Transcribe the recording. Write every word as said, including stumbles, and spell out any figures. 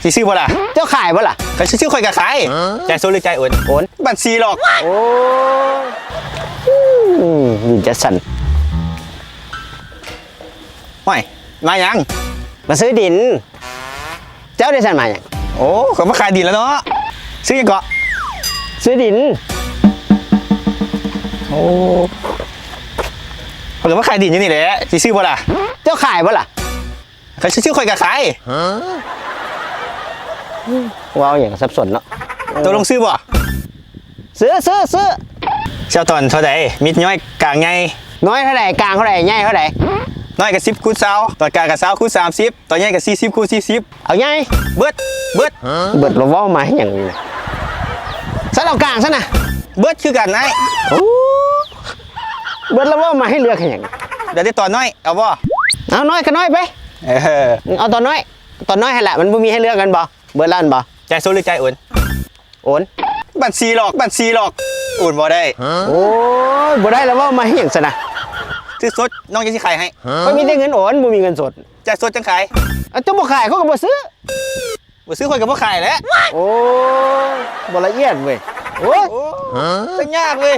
สิซื้อบ่ล่ะ เจ้าขายบ่ล่ะ คันสิซื้อข้อยก็ขาย จ่ายสดหรือจ่ายโอน โอน บัญชีหรอก โอ้ อืม ดินจัดสรร ห้อย มาหยัง มาซื้อดิน เจ้าได้สั่นมาหยัง โอ้ ก็มาขายดินแล้วเนาะ ซื้อหยังเกาะ ซื้อดิน โอ้ ข้อยก็มาขายดินอยู่นี่แหละ สิซื้อบ่ล่ะ เจ้าขายบ่ล่ะ คันสิซื้อข้อยก็ขาย เว้าหยังสับสนเนาะ ตกลงซื้อบ่ ซื้อ ซื้อ ซื้อ สิเอาตอนเท่าใด มีน้อยกลางใหญ่ น้อยเท่าใด กลางเท่าใด ใหญ่เท่าใด น้อยก็สิบคูณซาว ตอนกลางก็ซาวคูณสามสิบ ตอนใหญ่ก็สี่สิบคูณสี่สิบ เอาใหญ่ เบิด เบิด เบิดแล้วเว้ามาให้หยังนี่นะ ซั่นเอากลางซั่นน่ะ เบิดคือกันอ้าย โอ้ เบิดแล้วเว้ามาให้เลือกให้หยัง เดี๋ยวได้ตอนน้อย เอาบ่ เอาน้อยก็น้อยไป เออ เอาตอนน้อย ตอนน้อยหั่นล่ะ มันบ่มีให้เลือกกันบ่ เบิดแล้วหั่นบ่ จ่ายสดหรือจ่ายโอน โอน บัญชีหรอก บัญชีหรอก โอนบ่ได้ โอ้ย บ่ได้แล้วเว้ามาให้หยังซั่นน่ะ ซื้อสด น้องจะสิขายให้ ข้อยมีแต่เงินโอน บ่มีเงินสด จ่ายสดจั่งขาย อ่ะ เจ้าบ่ขาย ข้อยก็บ่ซื้อ บ่ซื้อข้อยก็บ่ขายแหละ โอ้ย บ่ละเอียดเว้ย โอ้ย โอ้ จั่งยากเว้ย